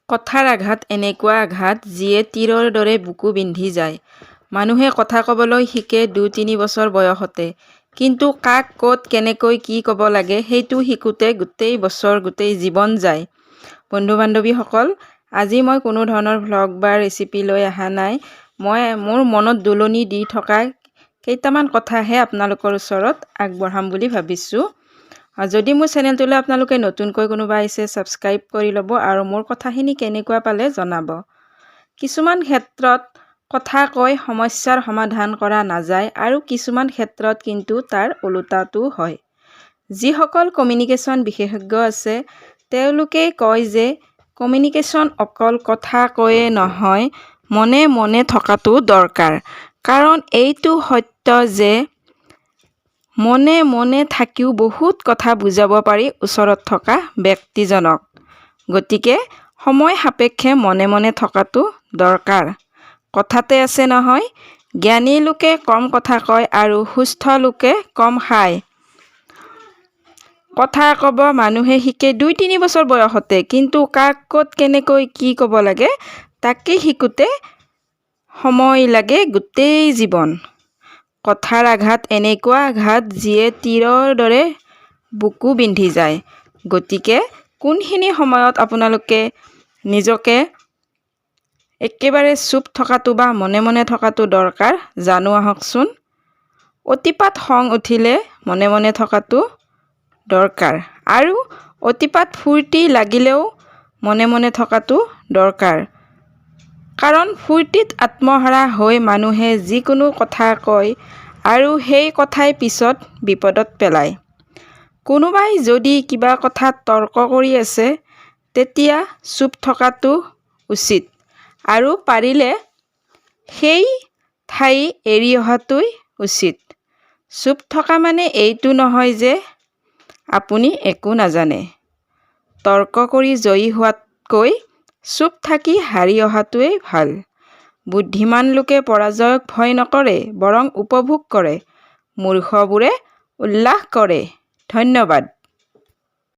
কথাৰ আঘাত এনেকুৱা আঘাত যিয়ে তীৰৰ দৰে বুকু বিন্ধি যায়। মানুহে কথা ক'বলৈ শিকে 2-3 বছৰ বয়সতে, কিন্তু কাক ক'ত কেনেকৈ কি ক'ব লাগে সেইটো শিকোঁতে গোটেই বছৰ, গোটেই জীৱন যায়। বন্ধু বান্ধৱীসকল, আজি মই কোনো ধৰণৰ ভ্লগ বা ৰেচিপি লৈ অহা নাই। মই মোৰ মনত দোলনি দি থকা কেইটামান কথাহে আপোনালোকৰ ওচৰত আগবঢ়াম বুলি ভাবিছোঁ। যদি মোৰ চেনেলটোলৈ আপোনালোকে নতুনকৈ কোনোবা আহিছে, ছাবস্ক্ৰাইব কৰি ল'ব আৰু মোৰ কথাখিনি কেনেকুৱা পালে জনাব। কিছুমান ক্ষেত্ৰত কথা কৈ সমস্যাৰ সমাধান কৰা নাযায় আৰু কিছুমান ক্ষেত্ৰত কিন্তু তাৰ ওলোটাটোও হয়। যিসকল কমিউনিকেশ্যন বিশেষজ্ঞ আছে, তেওঁলোকে কয় যে কমিউনিকেশ্যন অকল কথা কৈয়ে নহয়, মনে মনে থকাটোও দৰকাৰ। কাৰণ এইটো সত্য যে মনে মনে থাকিও বহুত কথা বুজাব পাৰি ওচৰত থকা ব্যক্তিজনক। গতিকে সময় সাপেক্ষে মনে মনে থকাটো দৰকাৰ। কথাতে আছে নহয়, জ্ঞানী লোকে কম কথা কয় আৰু সুস্থ লোকে কম খায়। কথা ক'ব মানুহে শিকে 2-3 বছৰ বয়সতে, কিন্তু কাক ক'ত কেনেকৈ কি ক'ব লাগে তাকে শিকোঁতে সময় লাগে গোটেই জীৱন। কথাৰ আঘাত এনেকুৱা আঘাত যিয়ে তীৰৰ দৰে বুকু বিন্ধি যায়। গতিকে কোনখিনি সময়ত আপোনালোকে নিজকে একেবাৰে চুপ থকাটো বা মনে মনে থকাটো দৰকাৰ, জানো আহকচোন। অতিপাত খং উঠিলে মনে মনে থকাটো দৰকাৰ আৰু অতিপাত ফূৰ্তি লাগিলেও মনে মনে থকাটো দৰকাৰ। কাৰণ ফূৰ্তিত আত্মহাৰা হৈ মানুহে যিকোনো কথা কয় আৰু সেই কথাই পিছত বিপদত পেলায়। কোনোবাই যদি কিবা কথাত তৰ্ক কৰি আছে, তেতিয়া চুপ থকাটো উচিত আৰু পাৰিলে সেই ঠাই এৰি অহাটোৱেই উচিত। চুপ থকা মানে এইটো নহয় যে আপুনি একো নাজানে। তৰ্ক কৰি জয়ী হোৱাতকৈ চুপ থাকি হাৰি অহাটোৱেই ভাল। বুদ্ধিমান লোকে পৰাজয়ক ভয় নকৰে, বৰং উপভোগ কৰে। মূৰ্খবোৰে উল্লাস কৰে। ধন্যবাদ।